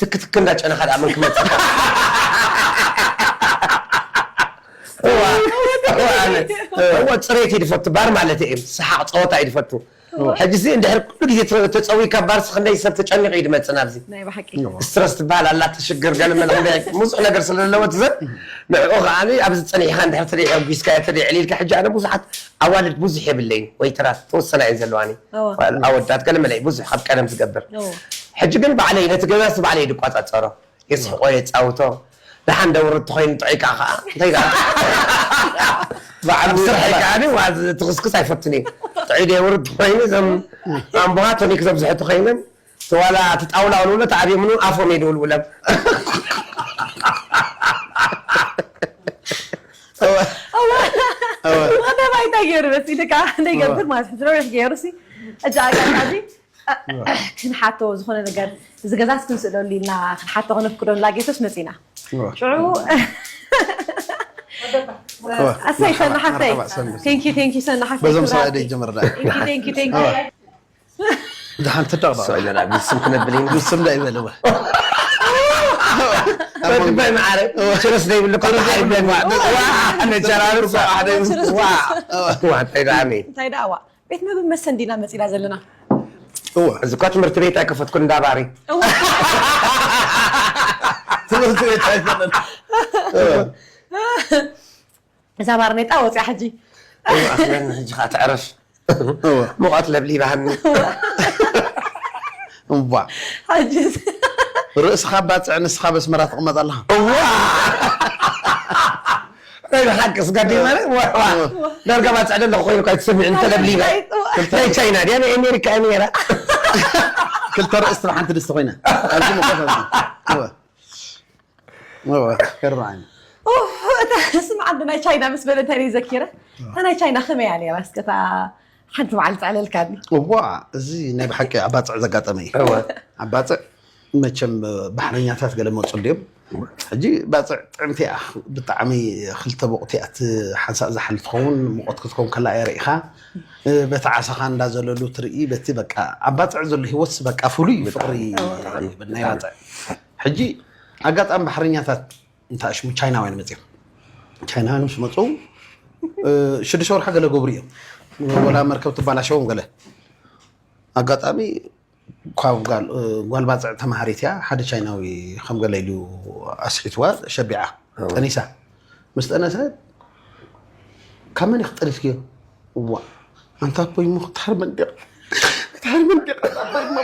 ትክትክ እንዳጨነኻ ደኣ መን ክመፅእ? እዋ፣ እዋ፣ ኣነ፣ እዋ፣ ፅሬት እዩ ዝፈቱ፣ ባር ማለት እዩ። ሰሓቕ ፀወታ እዩ ዝፈቱ። ሕጂ እዚ እንድሕር ኩሉ ግዜ ተ-፣ ተፀዊካ ባርስ ክንደይ ሰብ ተጨኒቑ እዩ ዝመፅእ ናብዚ። ናይ ብሓቂ። ስትረስ ትበሃል ኣላ፣ ትሽግር፣ ገለ መለ ክንደይ ብዙሕ ነገር ስለ ዘለዎ እቲ ሰብ፣ ንዕኡ ከኣ ኣብዚ ፀኒሕካ እንድሕር ተደይ ኣጒስካዮ፣ ተደይ ዕሊልካ፣ ሕጂ ኣነ ብዙሓት ኣዋልድ ብዙሕ የብለይን፣ ወይ ተራት ተወሰና እየን ዘለዋኒ። እዋ። ኣወዳት ገለ መለ እዩ ብዙሕ ካብ ቀደም ዝገብር። እዋ። ሕጂ ግን ባዕለይ ነቲ ገዛስ ባዕለይ ድቋጻጸሮ። የስሕቆ፣ የጻውቶ። ደሓን ደውርድ ተኾይኑ ጥዑይ ከዓ ከዓ፣ እንታይ ደኣ? በዓል ኣብ ስርሐይ ከዓ፣ ዋ፣ ትኽስክስ ኣይፈቱን እየ። ጥዑይ ደውርድ ተኾይኑ፣ እዞም ኣምቦኻ ቶኒክ ዘብዝሑ ተኾይኖም፣ እቲ ዋላ እቲ ጣውላ ውልውሎ ተዓብዮምኑ ኣፎም የድውልውሎም። እዋ። እዋ። እዋ። ቀዳማይ እንታይ ገይሩ መሲልካ? እንታይ እዋ። ገብር ማለት ሕጂ ረብሕ ገይሩ ሲ፣ እዛ ኣጋጣሚ ክንሓቶ ዝኾነ ነገር፣ እዚ ገዛስ ክንስእለሉ ኢልና ክንሓቶ ከነፍቅዶ ንላጌቶስ መጺና። እዋ። ሽዑ፣ እዋ። ኣሰይ፣ ሰና ሓፍተይ። መርሓባ፣ ሰንበት። Thank you, thank you፣ ሰና ሓፍተይ፣ በዞም ክብራ ሰብኣይ ሓፍተይ። ደይ ጀመር ደኣ። Thank you, thank you፣ thank you። እዋ። ደሓን ትዳቕ ደኣ። ሰው ኢለና፣ ብስም ክነብል ኢና። ብስም ዳ ይበል፣ እዋ። ወዲ ባይ መዓረ፣ እዋ። ችርስ ደይብሉ እኳ ችርስ ደይብሉ። ተሓይብለን። ዋ፣ ዋ፣ ኣነ ጀራርሳ። ዋ፣ ዋ፣ እንታይ ደኣ፣ ኣሜን። እንታይ ደኣ፣ ዋ። ቤት ምግቢ መስተን ዲና መጺና ዘለና? እወ። እዚ እኳ ትምህርቲ ቤት ኣይከፈትኩን፣ እንዳ ባሪ። እወ። ትምህርቲ ቤት ኣይኮነን። እወ። እዛ ባርኔጣ ወፂኣ ሕጂ። እወ፣ ኣኽለን ሕጂ ኸዓ ትዕረፍ። እወ። ሙቐት ለብሊባሃኒ። እዋ። ሕጂስ? ርእስኻ ባፅዕ፣ ንስኻ በስመራ ትቕመጥ ኣለኻ። እዋ። ናይ ብሓቂ ስጋዲ ማለት፣ ዋ፣ ዋ። ዳርጋ ባፅዕ ደለኹ ኮይኑ እኳ ኣይትሰምዕን፣ ተለብሊበ። ናይ ቻይና ድያ፣ ናይ ኣሜሪካ እያ ነይራ። ክልተ ርእሲ ትብል ሓንቲ ድስቲ ኮይና። ኣብዚ ሙቐት ኣብዚ። እወ። እወ፣ ከርባዓኝ። ኡፍ፣ እታ ስምዓ፣ እንዶ ናይ ቻይና ምስ በለ እንታይ ደይ ዘኪረ? እታ ናይ ቻይና ከመይ እያ ነይራ? እስከ እታ ሓንቲ መዓልቲ ኣዕለልካኒ። እዋ፣ እዚ ናይ ብሓቂ ኣብ ባፅዕ ዘጋጠመ እዩ። እወ። ኣብ ባፅዕ መቸም ባሕረኛታት ገለ መፁ ድዮም? ሕጂ ባፅዕ ጥዕምቲ እያ፣ ብጣዕሚ ክልተ ቦቕቲ እያ፣ እቲ ሓንሳእ ዝሓል ትኸውን፣ ሙቐት ክትከውን ከላ እያ ርኢኻ፣ እ፣ በቲ ዓሳኻ እንዳዘለሉ ትርኢ፣ በቲ በቃ ኣብ ባፅዕ ዘሎ ህይወትስ በቃ ፍሉይ እዩ፣ ፍቕሪ ናይ ባፅዕ። ሕጂ ኣጋጣሚ ባሕረኛታት እንተ ኣሽሙ ቻይናውያን መፅዮም። ቻይናውያን ምስ መፁ፣ እ፣ ሽዱሽተ ወርሒ ገለ ገብሩ እዮም። ወላ መርከብ ትባላሸዎም ገለ። ኣጋጣሚ ካብ ጓል፣ እ፣ ጓል ባፅዕ ተምሃሪት እያ። ሓደ ቻይናዊ ከም ገለ ኢሉ ኣስሒትዋ፣ ሸቢዓ፣ እዎ። ጠኒሳ። ምስ ጠነሰት፣ ካብ መን ኢኺ ጠኒስክዮ? እዋ፣ ኣንታ ኣቦይ እሞ ክትሃርመን ዲኻ? ክትሃርመን ዲኻ? ኣቦይ እሞ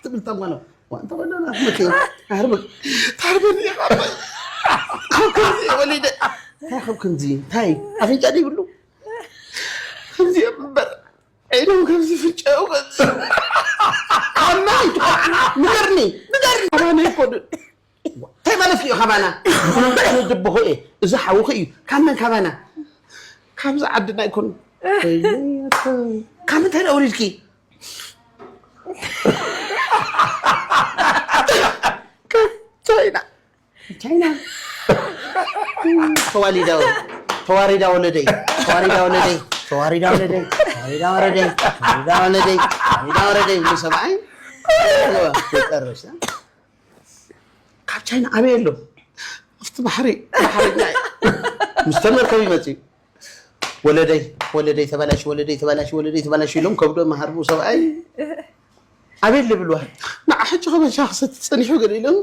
ትብል እታ ጓል። ዋ፣ እንተ በለና፣ መቼ? ኣርበ-፣ ታርበን እየ፣ ኣርበ-፣ ካብ ከምዚ እየ ወሊደ። እንታይ ካብ ከምዚ? እንታይ? ኣፍንጫ ዶ ይብሉ? ከምዚ እዮም እምበር። ዓይኖም ከምዚ፣ ፍንጫኡ ከምዚ። ኣማይ፣ ንገርኒ፣ ንገርኒ። ኣማን ኣይኮኑን። እንታይ ማለት እዩ ካባና? ኣነ ድብኹ እየ። እዚ ሓውኺ እዩ። ካብ መን ካባና? ካብዚ ዓድና ኣይኮኑን። ካብ ምንታይ ደኣ ወሊድኪ? ቻይና። ቻይና። ተዋሊዳ ወ-፣ ተዋሪዳ ወለደይ። ተዋሪዳ ወለደይ። ተዋሪዳ ወለደይ። ተዋሪዳ ወለደይ። ተዋሪዳ ወለደይ። ተዋሪዳ ወለደይ። ምስ ሰብኣይ መጨረሻ ካብ ቻይና ኣበይ ኣሎ? ኣብቲ ባሕሪ፣ ባሕረኛ እዩ። ምስ ተመርከብ ይመጽእ እዩ። ወለደይ፣ ወለደይ ተበላሽ፣ ወለደይ ተበላሽ፣ ወለደይ ተበላሽ ኢሎም ከብዶ መሃርቡ ሰብኣይ ኣቤት ልብልዋ። ንዓ ሕጂ ከመሻ ክሰቲ ጸኒሑ ገለ ኢሎም፣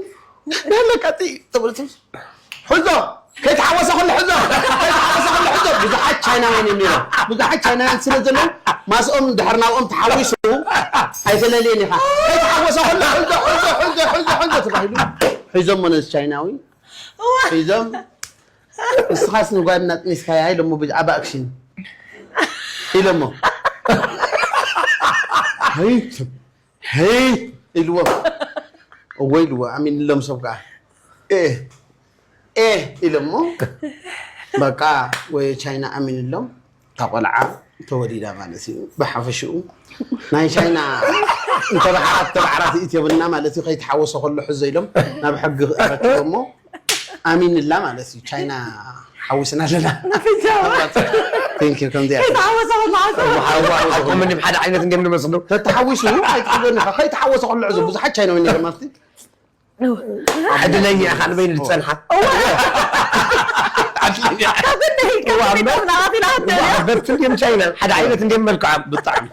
"ናለቃ ጥይ" ተብሎ ትብል። ሕዞ፣ ከይተሓወሰ ከሎ ሕዞ፣ ከይተሓወሰ ከሎ ሕዞ። ብዙሓት ቻይናውያን እዮም ነይሮም። ብዙሓት ቻይናውያን ስለ ዘለዉ፣ ማስኦም ድሕር ናብኦም ተሓዊሱ ኣይተለልየን ኢኻ። ከይተሓወሰ ከሎ ሕዞ፣ ሕዞ፣ ሕዞ፣ ሕዞ፣ ሕዞ ተባሂሉ። ሒዞሞ ነዚ ቻይናዊ። እዋ። ሒዞም፣ "ንስኻስ ንጓልና ጥኒስካያ?" ኢሎሞ ብዛዕባ ኣክሽን ኢሎሞ። "ሄይ፣ ሄይ" ኢልዎም። "እወ" ኢልዎ፣ ኣሚንሎም ሰብ ከኣ። "ኤ፣ ኤ" ኢሎሞ። በቃ፣ ወይ ቻይና ኣሚንሎም። እታ ቆልዓ ተወሊዳ ማለት እዩ። ብሓፈሽኡ ናይ ቻይና እንተባሕራት ተባዕራት ኢት የብልና ማለት እዩ። ከይተሓወሰ ከሎ ሕዞ ኢሎም ናብ ሕጊ ኣረኪቦሞ። ኣሚንላ ማለት እዩ። ቻይና ሓዊስና ኣለና። Thank you ከምዚኣ ሓቆምኒ ሓደ ዓይነት እንዲም ንመስሉ ተተሓዊሱ ኣይትሕዘኒ ኢኻ። ከይተሓወሰ ከሎ ዕዞ ብዙሓት ቻይናዊ ነይሮም ኣብቲ ዕድለኛ ኢኻ ንበይኑ ዝፀንሓ በትል ድም ቻይና ሓደ ዓይነት እንዲም መልክዖም ብጣዕሚ